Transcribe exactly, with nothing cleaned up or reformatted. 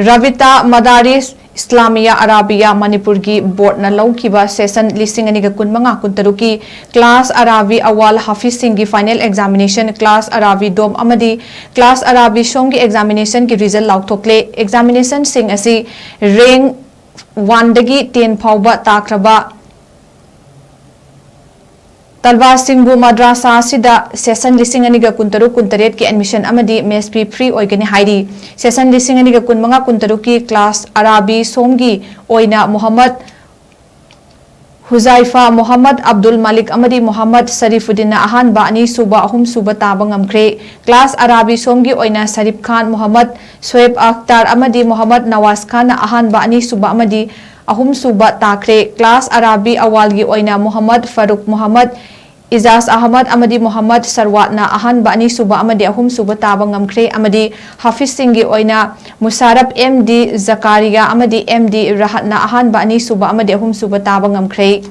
ꯔꯥꯕꯤꯇꯥ ꯃꯗꯥꯔꯤꯁ Islamia Arabia ꯃꯅꯤꯄꯨꯔꯒꯤ ꯕꯣꯔꯗꯅ ꯂꯧꯈꯤꯕ session ꯂꯤꯁꯤꯡ ꯑꯅꯤꯒ ꯀꯨꯟꯃꯉꯥ ꯀꯨꯟꯇꯔꯨꯛꯀꯤ ꯀ꯭ꯂꯥꯁ ꯑꯔꯥꯕꯤ ꯑꯋꯥꯜ ꯍꯥꯐꯤꯖꯁꯤꯡꯒꯤ ꯐꯥꯏꯅꯦꯜ ꯑꯦꯛꯖꯥꯃꯤꯅꯦꯁꯟ, ꯀ꯭ꯂꯥꯁ ꯑꯔꯥꯕꯤ ꯗꯣꯝ ꯑꯃꯗꯤ ꯀ꯭ꯂꯥꯁ ꯑꯔꯥꯕꯤ ꯁꯣꯝꯒꯤ ꯑꯦꯛꯖꯥꯃꯤꯅꯦꯁꯟꯒꯤ ꯔꯤꯖꯜ ꯂꯥꯎꯊꯣꯛꯂꯦ꯫ ꯑꯦꯛꯖꯥꯃꯤꯅꯦꯁꯟꯁꯤꯡ ꯑꯁꯤ ꯔꯦꯡ ꯋꯥꯟꯗꯒꯤ ꯇꯦꯟ ꯐꯥꯎꯕ ꯇꯥꯈ꯭ꯔꯕ ꯇꯜꯕꯥ ꯁꯤꯡꯕꯨ ꯃꯗ꯭ꯔꯥꯁꯥ ꯑꯁꯤꯗ ꯁꯦꯁꯟ ꯂꯤꯁꯤꯡ ꯑꯅꯤꯒ ꯀꯨꯟꯇꯔꯨꯛ ꯀꯨꯟꯇꯔꯦꯠꯀꯤ ꯑꯦꯗꯃꯤꯁꯟ ꯑꯃꯗꯤ ꯃꯦꯁ ꯐꯤ ꯐ꯭ꯔꯤ ꯑꯣꯏꯒꯅꯤ ꯍꯥꯏꯔꯤ꯫ ꯁꯦꯁꯟ ꯂꯤꯁꯤꯡ ꯑꯅꯤꯒ ꯀꯨꯟꯃꯉꯥ ꯀꯨꯟꯇꯔꯨꯛꯀꯤ ꯀ꯭ꯂꯥꯁ ꯑꯔꯥꯕꯤ ꯁꯣꯝꯒꯤ ꯑꯣꯏꯅ ꯃꯨꯍꯝꯃꯗ ꯍꯨꯖꯥꯏꯐꯥ, ꯃꯨꯍꯝꯃꯗ ꯑꯕꯗꯨꯜ ꯃꯥꯂꯤꯛ ꯑꯃꯗꯤ ꯃꯨꯍꯝꯃꯗ ꯁꯔꯤꯐꯨꯗꯤꯟꯅ ꯑꯍꯥꯟꯕ, ꯑꯅꯤꯁꯨꯕ, ꯑꯍꯨꯝꯁꯨꯕ ꯇꯥꯕ ꯉꯝꯈ꯭ꯔꯦ꯫ ꯀ꯭ꯂꯥꯁ ꯑꯔꯥꯕꯤ ꯁꯣꯝꯒꯤ ꯑꯣꯏꯅ ꯁꯔꯤꯐ ꯈꯥꯟ, ꯃꯨꯍꯝꯃꯗ ꯁꯣꯌꯦꯕ ꯑꯈꯇꯥꯔ ꯑꯃꯗꯤ ꯃꯨꯍꯝꯃꯗ ꯅꯋꯥꯖ ꯈꯥꯟꯅ ꯑꯍꯥꯟꯕ, ꯑꯅꯤꯁꯨꯕ ꯑꯃꯗꯤ ꯑꯍꯨꯝꯁꯨꯕ ꯇꯥꯈ꯭ꯔꯦ꯫ ꯀ꯭ꯂꯥꯁ ꯑꯔꯥꯕꯤ ꯑꯋꯥꯜꯒꯤ ꯑꯣꯏꯅ ꯃꯨꯍꯝꯃꯗ ꯐꯥꯔꯨꯛ, ꯃꯨꯍꯝꯃꯗ ꯏꯖꯥꯖ ꯑꯍꯃꯗ ꯑꯃꯗꯤ ꯃꯨꯍꯝꯃꯗ ꯁꯔꯋꯥꯠꯅ ꯑꯍꯥꯟꯕ, ꯑꯅꯤꯁꯨꯕ ꯑꯃꯗꯤ ꯑꯍꯨꯝꯁꯨꯕ ꯇꯥꯕ ꯉꯝꯈ꯭ꯔꯦ ꯑꯃꯗꯤ ꯍꯥꯐꯤꯖꯁꯤꯡꯒꯤ ꯑꯣꯏꯅ ꯃꯨꯁꯥꯔꯐ ꯑꯦꯝ ꯗꯤ ꯖꯀꯥꯔꯤꯌꯥ ꯑꯃꯗꯤ ꯑꯦꯝ ꯗꯤ ꯔꯍꯠꯅ ꯑꯍꯥꯟꯕ, ꯑꯅꯤꯁꯨꯕ ꯑꯃꯗꯤ ꯑꯍꯨꯝꯁꯨꯕ ꯇꯥꯕ ꯉꯝꯈ꯭ꯔꯦ꯫